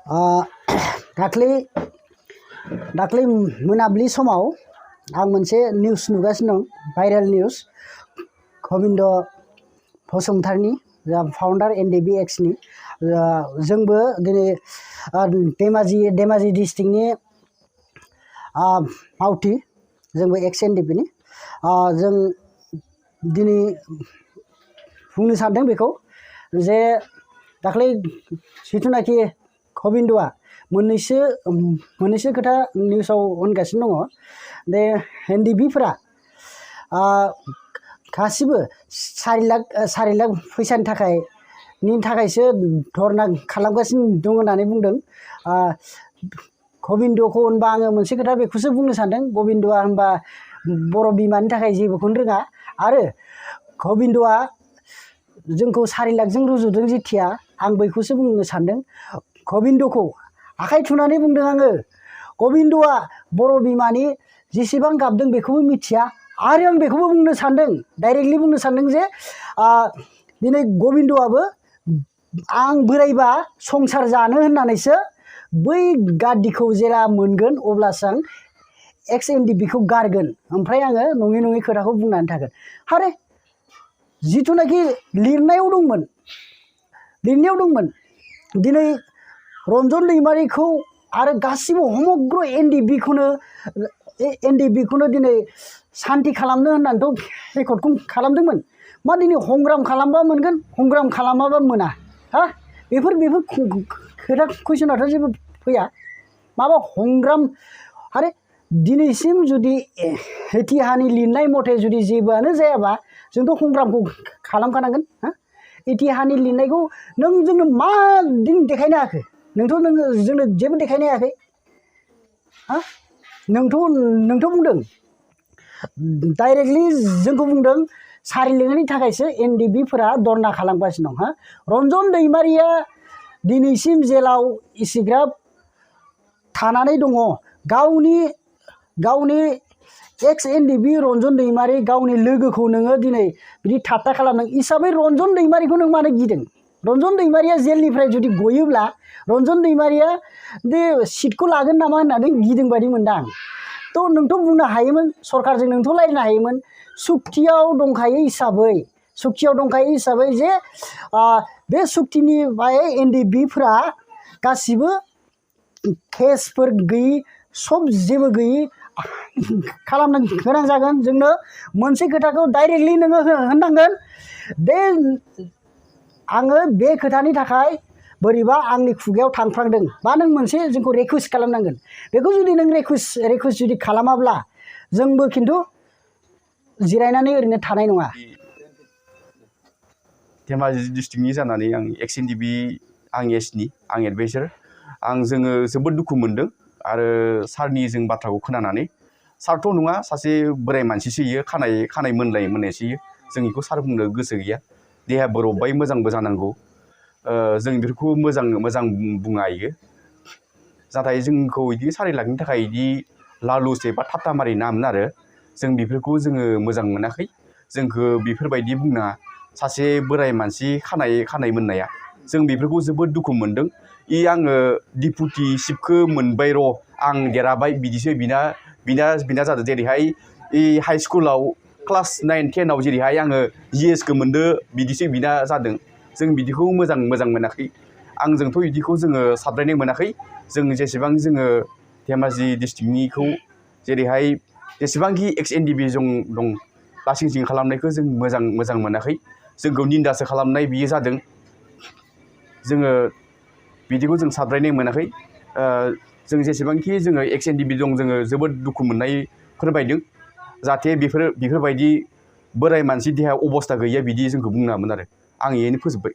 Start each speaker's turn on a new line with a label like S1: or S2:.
S1: आ, दाख्लै मोनाबिलि समाव आं मोनसे निउस नुगासिनो दं, भाइरेल निउस। गबिन्द बसुमतारीनि फाउन्डार NDBX नि जोंबो दिनै धेमाजि डिस्ट्रिक्टनि मावथि, जोंबो ex-NDP नि जों दिनै बुंनो सानदों बेखौ जे दाख्लै जिथुनाखि गबिन्दआ मोननैसो खोथा निउसाव होनगासिनो दङ। दे NDP फोरा गासिबो 4 लाख फैसानि थाखायसो धरना खालामगासिनो दं होननानै बुंदों। गबिन्दखौ होनबा आङो मोनसे खोथा बेखौसो बुंनो सानदों, गबिन्दआ होनबा बर' बिमानि थाखाय जेबोखौनो रोङा। आरो गबिन्दआ जोंखौ 4 लाखजों रुजुदों जेथिया, आं बैखौसो बुंनो सानदों। गबिन्दखौ आखाइ थुनानै बुंदों आङो, गबिन्दआ बर' बिमानि जेसेबां गाबदों बेखौबो मिथिया। आरो आं बेखौबो बुंनो सानदों, डाइरेक्टलि बुंनो सानदों जे दिनै गबिन्दआबो आं बोराइबा संसार जानो होननानैसो बै गादिखौ जेला मोनगोन अब्लासो आं ex-NDP खौ गारगोन, ओमफ्राय आङो नङै खोथाखौ बुंनानै थागोन। आरे जिथुनाखि लिरनायाव दंमोन दिनै रन्जन दैमारिखौ आरो गासिबो समग्र NDP खौनो दिनै सान्ति खालामनो होननानैथ' रेकर्डखौ खालामदोंमोन। मा दिनै संग्राम खालामबा मोनगोन, संग्राम खालामाबा मोना? बेफोर खोथा कुइसनाथ' जेबो फैया। माबा संग्राम, आरे दिनैसिम जुदि इतिहासनि लिरनाय मथे जुदि जेबोआनो जायाबा जोंथ' संग्रामखौ खालामखानांगोन। इतिहासनि लिरनायखौ नों जोंनो मा दिन देखायनो हाखो? नोंथ' जोंनो जेबो देखायनो हायाखै। नोंथ' बुंदों डाइरेक्टलि, जोंखौ बुंदों 4 लाखनि थाखायसो NDP फोरा धरना खालामगासिनो दं। रन्जन दैमारिया दिनैसिम जेलाव इसिग्राब थानानै दङ। गावनि ex-NDP रन्जन दैमारि गावनि लोगोखौ नोङो दिनै बिदि ठाट्टा खालामदों हिसाबै रन्जन दैमारिखौ नों मानो गिदों? रन्जन दैमारिया जेलनिफ्राय जुदि गयोब्ला रन्जन दैमारिया बे सिटखौ लागोन नामा होननानै गिदों बायदि मोनदों आं। थ' नोंथ' बुंनो हायोमोन, सरकारजों नोंथ' रायज्लायनो हायोमोन। सुक्तियाव दंखायो हिसाबै जे बे सुक्तिनि बाय NDP फोरा गासिबो केसफोर गैयि, सब जेबो गैयि खालामनो गोनां जागोन। जोंनो मोनसे खोथाखौ डाइरेक्टलि नोङो होननांगोन दे, आङो बे खोथानि थाखाय बोरैबा आंनि खुगायाव थांफ्रांदों, बा नों मोनसे जोंखौ रिकुवेस्ट खालामनांगोन। बेखौ जुदि नों रिकुवेस्ट जुदि खालामाब्ला जोंबो खिन्थु जिरायनानै ओरैनो थानाय नङा।
S2: धेमाजि डिस्ट्रिक्टनि जानानै आं ex-NDP, आं एसनि, आं एडभाइसार, जोङो जोबोद दुखु मोनदों। आरो सारनि जों बाथ्राखौ खोनानानै, सारथ' नङा, सासे बोराय मानसिसो इयो, खानाय मोननायसो इयो। जों बेखौ सार बुंनो गोसो गैया। देहाबो रबबाय, मोजांबो जानांगौ। जों बेफोरखौ मोजां बुङा इयो। नाथाय जोंखौ बिदि 4 लाखनि थाखाय बिदि लालुस एबा ठाट्टा मारि नामोन आरो जों बेफोरखौ जोङो मोजां मोनाखै। जोंखौ बेफोरबायदि बुंनाङा। सासे बोराय मानसि खानाय मोननाया, जों बेफोरखौ जोबोद दुखु मोनदों। आङो डिपुटि चिफखौ मोनबाय र', आं देरहाबाय बिदिसो बिना जादों। जेरैहाय हाइ स्कुलाव क्लास 9, 10आव जेरैहाय आङो GS खौ मोनदो, बिदिसो बिना जादों। जों बिदिखौ मोजां मोनाखै। जोंथ' बिदिखौ जोङो साबद्रायनाय मोनाखै। जों जेसेबां जोङो धेमाजि डिस्ट्रिक्टनिखौ जेरैहाय जेसेबांखि ex-NDP दं, लासिं खालामनायखौ जों मोजां मोनाखै। जोंखौ निन्दासो खालामनाय बियो जादों। जोङो बिदिखौ जों साबद्रायनाय मोनाखै। जों जेसेबांखि जोङो ex-NDP दं, जोङो जोबोद दुखु मोननाय फोरमायदों। जाहाथे बेफोरबायदि बोराय मानसि देहा अबस्था गैया बिदि जोंखौ बुंनाङामोन आरो। आं बेहायनो फोजोब्बाय।